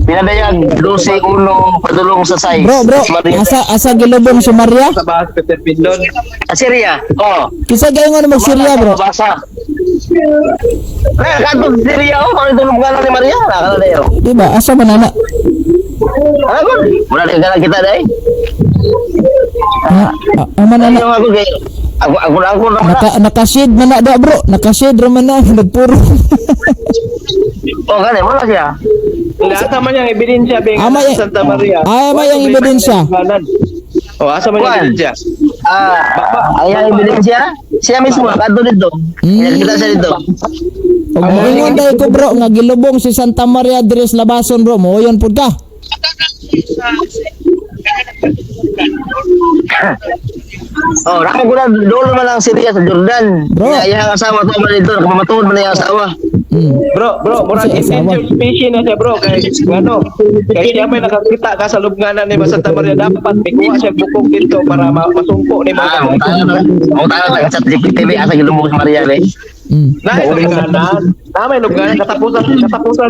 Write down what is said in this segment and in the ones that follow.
Pinadayag 12:1 padulong sa 6. Bro, bro, Maria. asa gilubong si Maria? Sa bahas Peter Pindon. Syria. Oh. Kinsa gaingon mag Syria, bro? Basa. Eh, kadto sa Syria oh, kung ito lubnganan ni Maria, nakala dayo. Di ba? Asa man ana? Ano? Wala na ka kita day. Ah, ah, man ana. Ano ako kay ako na. Naka-shade man na da, bro. Naka-shade ra man na nagpuro. Oh, gani wala siya. Asa man yang ebidensya bing Ama Santa Maria. Ay, ama yang ebidensya. Oh, asa man yang Kuan. ebidensya? Ah, ang iyang ebidensya, siya mismo kadto dito. Kita siya dito. Og moingon dai ko, bro, nga gilubong si Santa Maria diri sa labason, bro. Moyon pud ka. Oh, ramo ko na dulo man ang Syria sa Jordan. Bro. Iya, iyang asawa to man dito, kamatuod man iyang asawa. Bro, bro, murag Kasi asawa. endangered species na siya, bro, kay ano, kay siya may nakakita ka sa lubnganan ni Santa Maria, dapat may kuha siya bukog dito para masungko ni mga. Ah, mo tayo na sa GPT be asa gilubong si Maria be. Na lubnganan. Na may lubnganan katapusan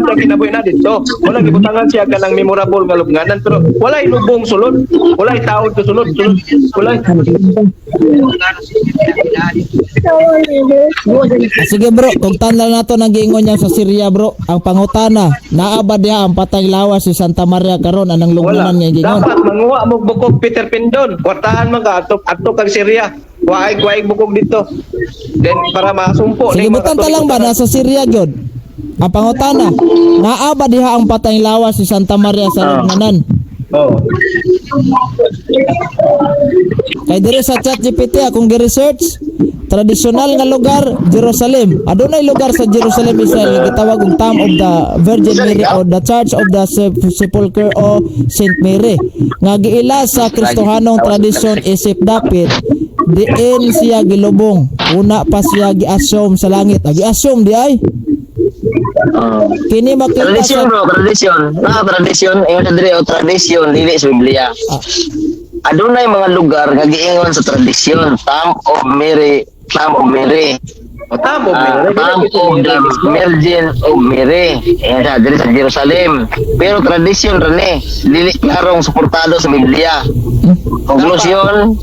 siya kinabuhi na dito. Wala gibutangan siya kanang memorable nga lubnganan pero wala lubong sulod. Wala taod sa sulod, sulod. Wala. Ah, sige, bro, kung tanla nato nang giingon niya sa Syria, bro, ang pangutana, naa ba diha ang patay lawas si Santa Maria karon anang Wala. lugnanan nga giingon? Dapat manguha mo bukog, Peter Pindon. Kwartahan man ka ato ato kag Syria. Waay waay bukog dito. Then para masumpo Sige, ni mga butan ta lang ba Katoliko. nasa Syria gyud? Ang pangutana, naa ba diha ang patay lawas si Santa Maria sa lugnanan? Oh. Kay diri sa ChatGPT akong gi-research, tradisyonal nga lugar Jerusalem. Adunay lugar sa Jerusalem, Israel nga gitawag og Tomb of the Virgin Mary o the Church of the Sepulchre o Saint Mary nga giila sa Kristohanong tradisyon isip dapit diin siya gilubong. Una pa siya gi-assume sa langit. Ah, gi-assume di ay. Oh. Kini makita Tradisyon sa bro, tradisyon. Na tradisyon, ingon sa diri oh, tradisyon dili sa Biblia. Ah. Adunay mga lugar nga giingon sa tradisyon, Tomb of Mary, Tomb of Mary. O tamo, Ah, Mary. Tomb of the Virgin of Mary. Ingon sa diri sa Jerusalem. Pero tradisyon ra ni, dili klarong suportado sa Biblia. Konklusyon,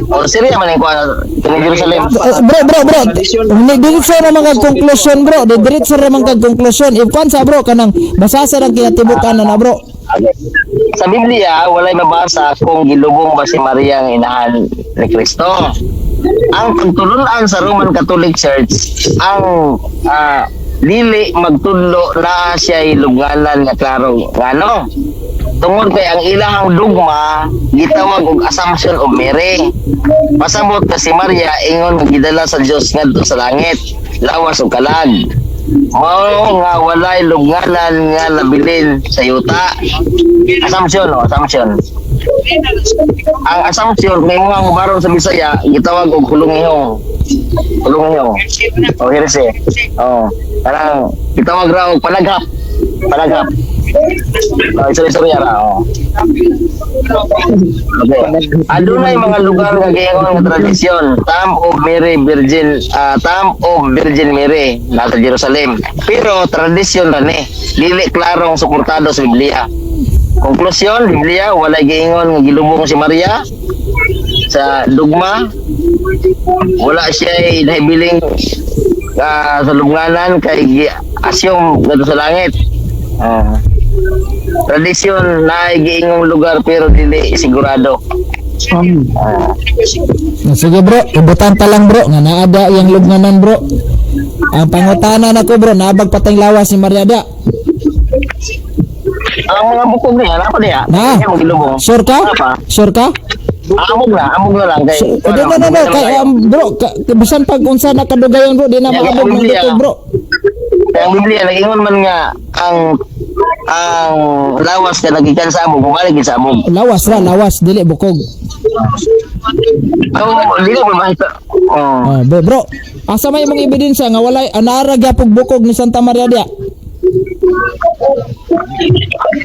o Syria man ang kuha kini Jerusalem. Eh, bro, bro, bro. Hindi, diretso ra man kag conclusion, bro. Di diretso ra man kag conclusion. If kwan sa bro kanang basa sa rang kinatibukan na bro. Sa Biblia, walay mabasa kung gilubong ba si Maria ang inahan ni Kristo. Ang pagtulunan sa Roman Catholic Church, ang dili magtudlo na siya lubnganan nga klaro ngano. Tungod kay ang ilahang dugma gitawag og Assumption of Mary. Pasabot na si Maria ingon nga gidala sa Dios ngadto sa langit, lawas ug kalag. Mao nga walay lubnganan nga nabilin sa yuta. Assumption, oh, assumption. Ang assumption, may mga mubaron sa Bisaya, gitawag og kulungihong. Kulungihong. Oh, heresy. Oh, parang gitawag ra og panaghap. Panaghap. Oh, istorya ra, oh. Okay. Adunay mga lugar nga giingon nga tradisyon, Tomb of Mary Virgin, Tomb of Virgin Mary nasa Jerusalem. Pero tradisyon ra ni, dili klarong suportado sa Biblia. Konklusyon, Biblia walay giingon nga gilubong si Maria sa dugma. Wala siya nahibiling sa lubnganan kay gi-assume ngadto sa langit. Tradisyon na giingong lugar pero dili sigurado. Ah, sige bro, ibutan ta lang, bro nga naa da yang lubnganan, bro. Ang pangutana nako, bro, naabag patay lawas si Maria da. Ang mga bukog niya, napa niya? Na. Niya magilubong. Sure ka? Napa? Sure ka? Amog na lang kay. So, di, no, no, no, kay, bro, bisan pag unsa na kadugayon, bro, di na Yeah, maabog ng Biblia. bukog, bro. Kaya ang Biblia nagingon man nga ang lawas nga nagikan sa amog, bumalik gid sa amog. Lawas ra, lawas, dili bukog. So, dili mo makita. Oh. Ah, bro, asa may imong ebidensya nga walay anaara gyapog bukog ni Santa Maria dia?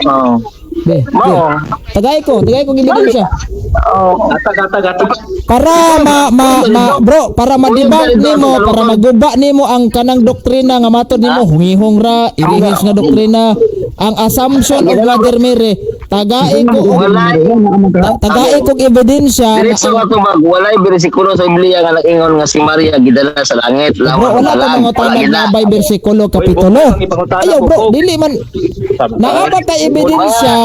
Oh. Be, be. Mao. Tagay ko ebidensya. Oh. Atag, atag, atag. Para ma, ma, ma bro, para ma-debunk nimo, para maguba nimo ang kanang doktrina nga matod nimo hungihong ra, irihis nga doktrina, ang assumption of Mother Mary, tagai ko og Walay tagai kog ebidensya na diretso ang ato mag walay bersikulo sa Biblia nga nag-ingon nga si Maria gidala sa langit. Bro, Lawan wala ka kalag. mga Wala tanag gid na na. by bersikulo kapitulo. Uy, bukog, Ayaw bro, bukog. dili man naa ba kay ebidensya?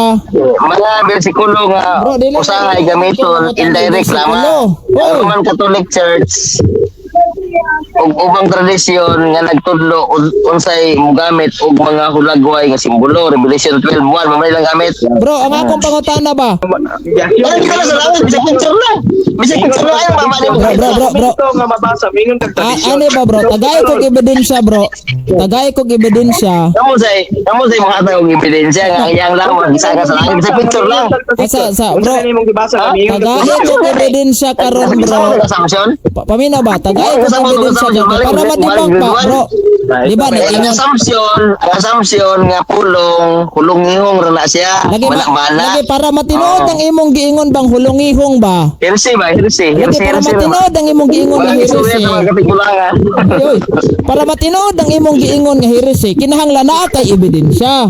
Mga bersikulo nga Bro, dili usahay gamiton indirect lamang. Oy. Ang Roman Catholic Church ug ubang tradisyon nga nagtudlo unsay mogamit og mga hulagway nga simbolo. Revelation 12:1 mamay lang gamit. Bro, ang akong pangutana ba? Wala gidala sa langit, bisag picture lang. Bisag picture lang ayaw mama nimo. Bro, bro, bro, bro. Ito nga mabasa, mingon kag Ah, tradisyon. ano ba bro? Tagay kog ebidensya bro. Tagay kog ebidensya. Kamo say mga og ebidensya nga ang iyang lawan gisaka sa langit, bisag picture lang. Asa sa Unsa bro? kani imong gibasa kami ingon kag Tagay kog ebidensya karon bro. Assumption? Paminaw ba? Tagay kog ebidensya karon para madibang pa bro. Di ba Ang nag-ingon assumption, ang assumption nga pulong, hulong-ihong ra na siya. lagi Wala ba, mana. lagi para matinuod ang imong giingon bang hulongihong ba? Heresy ba? Heresy. Lagi Heresy, para heresy. matinuod ang imong giingon Wala nga istorya heresy. sa mga katigulangan. Oy, oy. Para matinuod ang imong giingon nga heresy, kinahanglan naa kay ebidensya.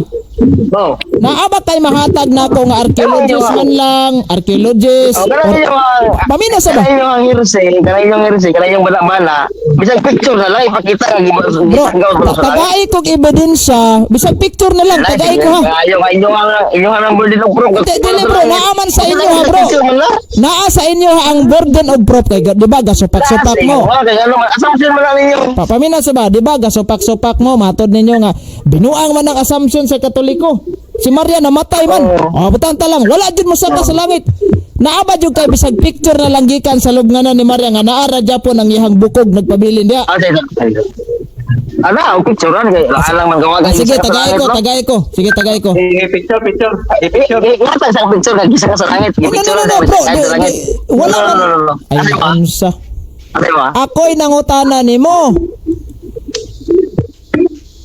Oh. Naa ba kay mahatag nako nga archaeologist man lang, archaeologist Oh, or kanang inyong Paminaw sa ba? kanang inyong heresy, kanang inyong heresy, kanang inyong bala-bala. Bisag picture na lang ipakita nga Bro, gisanggaw sa langit. tagay kog ebidensya, bisag picture na lang, tagay ko ha. Ayaw, inyo ang burden of proof. Hindi, dili bro, naaman sa inyo ha bro. Picture man lang. Naa sa inyo ha ang burden of proof kay di ba gasupak-supak mo. Wala kay ano man assumption man lang ninyo. Paminaw sa ba, di ba gasupak-supak mo, matod ninyo nga binuang man ang assumption sa Katoliko. Si Maria namatay man. Oh, butang lang, wala jud mo saka sa langit. Naa ba jud kay bisag picture na lang gikan sa lubnganan ni Maria nga naa ra gyapon ang iyang bukog nagpabilin diha. Ah, sige. Ala, ang picturean kay alang man gawagan. Ah, sige, tagay ko, tagay ko. Sige, tagay ko. Eh, picture, picture. Eh, picture. Ingatan sa picture nga gisa ka sa langit. No, no, no, no, bro. Wala No, man. no, no, no. Ay, Ano ba? unsa. Ano ba? Ako'y nangutana nimo.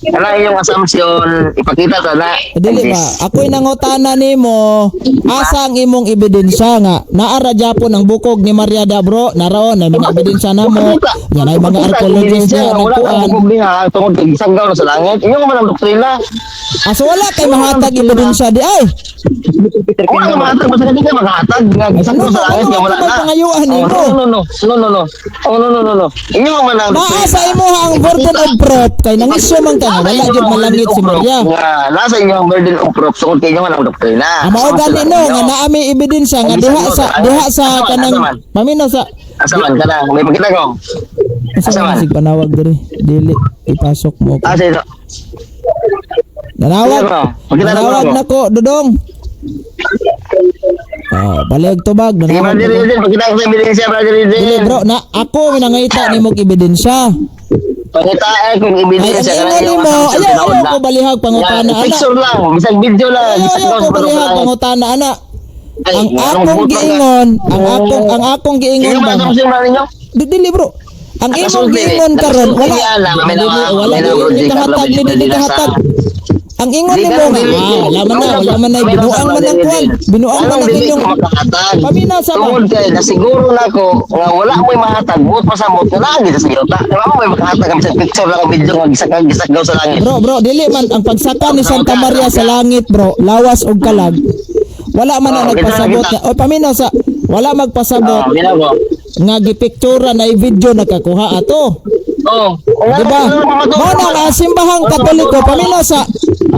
Ala iyong assumption ipakita ta na. Dili ba? Ako'y nangutana nimo. Asa ang imong ebidensya nga naara gyapon ang bukog ni Maria da bro? Naraon na mga ebidensya namo. Yan ay mga archaeologists na Wala kang nagkuan. bukog niya tungod kay gisanggaw na sa langit. Inyo man ang doktrina. Aso wala kay mahatag ebidensya di ay. Wala ka mahatag basta hindi ka makahatag nga gisanggaw Ano sa ba- langit ano nga ba wala may na. pangayuan Oh, nimo? no, no, no. No, no, no. Oh, no, no, no, no. Inyo man ang Naa sa imo ang burden of proof kay nangisyo man ka nga wala gyud malangit si Maria. Nga nasa inyo ang burden of proof tungod kay inyo man ang doktrina. Ang mao gani no nga naa may ebidensya nga diha sa kanang paminaw sa Asa man ka na, may pagkita ko. Asa Asa man man? sig panawag diri? Dili ipasok mo ko. Ah, sige. Nanawag. Sige, bro. Pagkita na Nanawag ko. na ko, Dodong. Ah, balik tubag. Sige, Nanawag Brother na ko. Rizal, pagkita ko sa ebidensya, Brother Dili Rizal. bro, na ako minangita nimo og ebidensya. Pangita ay kung Ay, ang ebidensya ka na ingon iyong nimo, assumption ayaw tinuod ayaw na. ko balihag pangutana Yan, ana. picture lang, bisag video lang, Ayaw gisanggaw ayaw ko sa balihag langit. pangutana ana. Ay, Ang anong akong buot man ka? giingon, ang akong giingon Inyo man ba? ang assumption man ninyo? Dili bro. Ang imong Nakasulti, giingon karon nakasulti wala yan, ah, may dili wala may dili bro, ni J. Carlo kahatag ni dili Medina kahatag. Ang ingon Di nimo ka nga, dili. ah, wala man na binuang man ang kuan, binuang man Anong ang dili inyong ko makahatag? Paminaw sa ba? Tungod kay nasiguro na ko nga wala mo'y mahatag buot pasamot nga naa gid sa yuta. Wala mo may makahatag ang bisag picture lang o video nga gisagaw sa langit. Bro, bro, dili man ang pagsaka ni Santa Maria sa langit, bro, lawas og kalag. Wala man ang Oh, kita, nagpasabot kita. nga. O paminaw sa wala Oh, magpasabot minaw ko. nga gipiktura na i-video nakakuha ato. Oh, Di ba? Mao na nga ang simbahang Katoliko, paminaw sa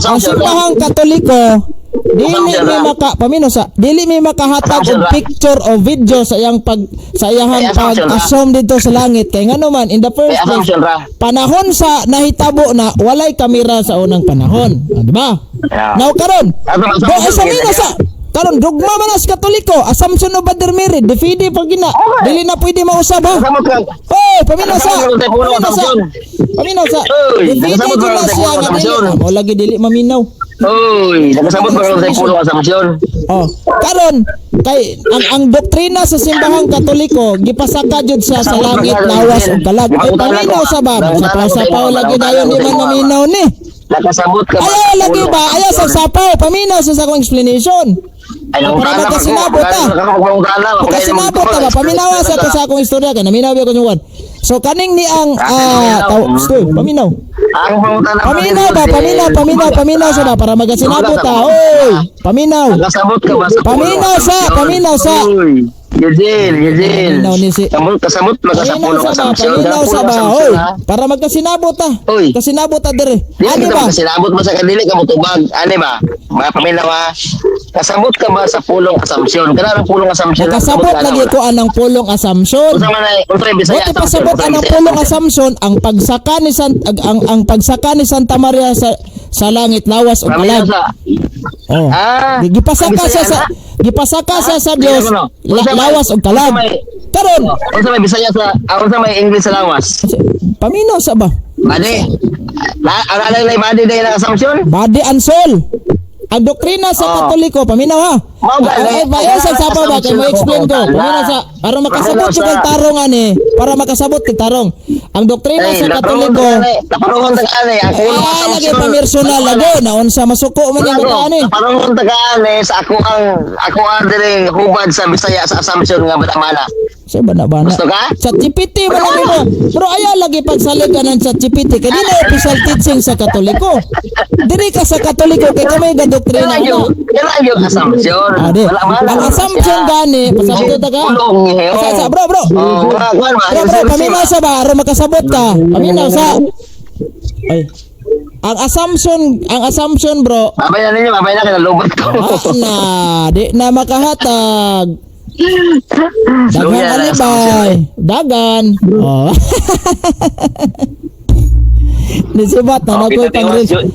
ang simbahang Katoliko dili mi maka paminaw sa dili mi makahatag og picture o video sa iyang pag sa iyang pag-assume dito sa langit kay ngano man in the May first place assumption ra. panahon sa nahitabo na walay kamera sa unang panahon. Ah, di ba? Yeah. Now karon, Ato, do assumption, sa mina kita sa karon dugma man as Katoliko, assumption of Mother Mary, defidi pag gina. Okay. Dili na pwede mausab ha. Kasamot ka. Oy, paminaw sa. Nakasamot ka, puno, Paminaw sa. assumption. Paminaw sa. Oy, Defidi nakasamot jud ka, na siya puno, nga dili. assumption. Ah, Mo lagi dili maminaw. Oy, nakasamot ba karon sa puno assumption? Oh, karon kay ang doktrina sa simbahang Katoliko gipasaka jud siya sa langit lawas ug kalag. Ay paminaw sa ba? Sa pasapaw lagi dayon di man maminaw ni. Nakasabot ka ba? Ayaw lagi ba? Ayaw sa sapaw. Paminaw sa akong explanation. Ay, Para nangutana pa ko. magkasinabot ta. Nangutana pa. Kasinabot ta ba? Paminawa sa ko sa akong istorya kay naminaw ko sa. So kaning ni ang taw, stoy, paminaw. Ang pangutana. Paminaw ba? Paminaw, paminaw, paminaw sa ba para magkasinabot ta. Oy, paminaw. Kasabot ka ba sa Paminaw sa, paminaw sa. Uy, Eugene, Eugene. Paminaw ni si- Kasabot, kasabot ba ka sa Paminaw pulong sa ba? assumption? Paminaw sa ba? Oy, para magkasinabot ta. Oy. Kasinabot ta dire. Dili Ani ka ba? kasinabot ba sa kadili ka motubag? Ani ba? Mga paminaw ha. Kasabot ka ba sa pulong assumption? Kana ang pulong assumption. Nakasabot lagi ko anang pulong assumption. Unsa man ay unsa may Bisaya Buti pasabot assumption? anang pulong assumption ang pagsaka ni San ang pagsaka ni Santa Maria sa langit lawas ug Paminaw kalag. sa. Oh. Ah, Gipasaka ang siya Bisaya sa na? gipasaka siya sa Ah, Dios ano, lawas ug kalag. Karon, Unsa may Bisaya sa unsa may English sa lawas? paminaw sa ba? Badi. Na ara lang badi dahil ang assumption? Body and soul. Ang doktrina sa Katoliko, paminaw ha. Mao ba, Ay, eh, ay, sa sapa ba kay mo explain ko. Paminaw sa para makasabot Paminaw jud kag tarong ani, para makasabot kag tarong. Ang doktrina sa Katoliko, Taparuhon ta ani ang pulong ah, lagi assumption. pamersonal lagi na unsa masuko man yung bata ani. Taparuhon ta ani sa ako ang diri hubad sa Bisaya sa assumption nga batamana. Sa ba na ba na? Gusto ka? Chat GPT man lang mo. Pero ayaw lagi pagsalig ka ng Chat GPT kay di na official teaching sa Katoliko. Diri ka sa Katoliko kay kami ga doktrina Kana na. yung kana yung assumption. Ah, di. Wala man. Ang assumption gani, pasabot ta ka. Pulong eh. Sa, bro, bro. Oh, wala kuan ba? Bro, bro, paminaw sa ba? Aron makasabot ka. Paminaw sa. Ay. Ang assumption, bro. Babay na ninyo, babay na kay nalubot ko. Ah, na, di na makahatag. Daghang Luya na, alibay. Dagan. Oh. Nisibat na Okay, nakoy tatiwas pang yun.